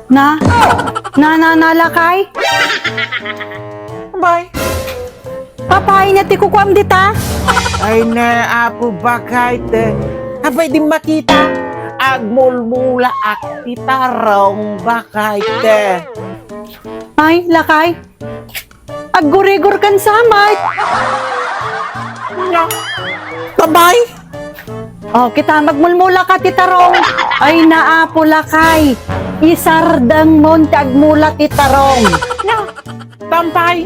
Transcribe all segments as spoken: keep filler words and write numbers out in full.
Na? Na, na, na, lakay? Bay. Apay, ania ti kukuam dita? Ay na, Apo Bakayt. Apay, di makita? Agmulmulaak ti tarong, Bakayt. Ay, lakay. Aggurigor kan samay. Tabay. Oh, kita, magmulmula ka ti tarong. Ay, na, Apo, lakay. Isardeng mon ti agmula ti tarong. Tampay.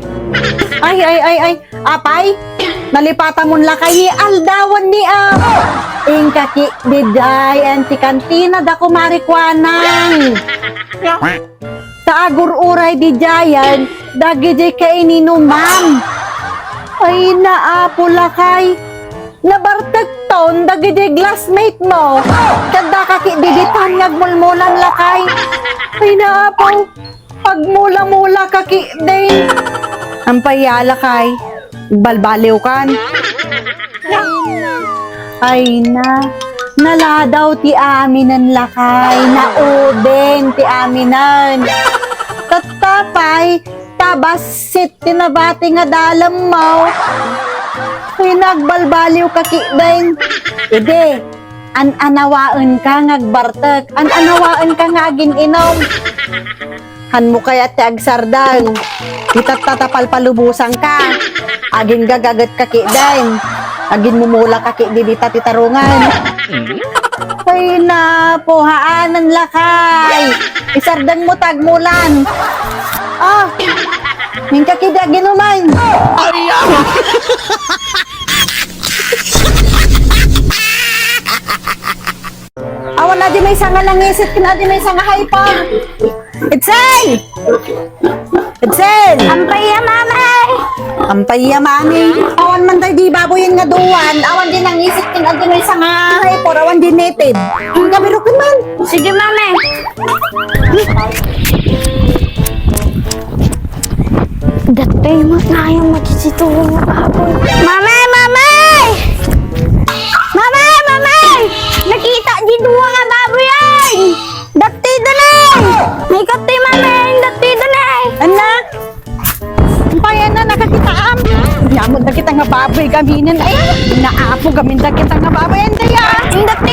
Ay, ay, ay, ay. Apay, nalipatan mon lakay ni aldawan ni a. Inka ki didiay, ti kantina da kumari kuanang. Ta agur-uray didiayen dagiti kaininumam. Ay, na, Apo, lakay. Nabartekton dagiti classmate mo. Ket daka ki diditan nga agmulmulan, lakay. Ay, na, Apo. Agmula-mula ka ki din. Ampay a, lakay. Balbaliw kan. Ay na, naladaw ti aminen, lakay, nauden ti aminen. Tatta pay, ta bassit ti nabati nga dalemmo. Ay, nagbalbaliw ka ki din. Idi, an-anawaenka nga agbartek, an-anawaenka nga agin-inom. Hanmo kayat ti agsardeng? Itatta ta palpalubosanka. Aginggagaget ka ki din. Aginmumula ka ki dita ti tarungan. Ay, napuhaanan, lakay. Isardeng mo ta agmulan. Ah, inka ki di aginuman. Awan adi maysa nga nangisit ken adi maysa nga hyper. Itzel! Itzel! Ampay a, Mami! Ampay a, Mami. Awan man tayo di baboyen nga duan. Awan di nangisit ken adi maysa nga hyper. Awan di native. Ang gabirukin man. Sige, Mami. Datoy met ngayon makisitulo nga baboy. Mamay! Mamay! Mamay! Mamay! Nakita di dua nga baboy ay! Datoy danay! May katay, mamay! Datoy danay! Anak! Ampay a, nakakitaam? Yamot na kita nga baboy gaminen. Ay, naapo gamin da kita nga baboy. Ay, daya! Datoy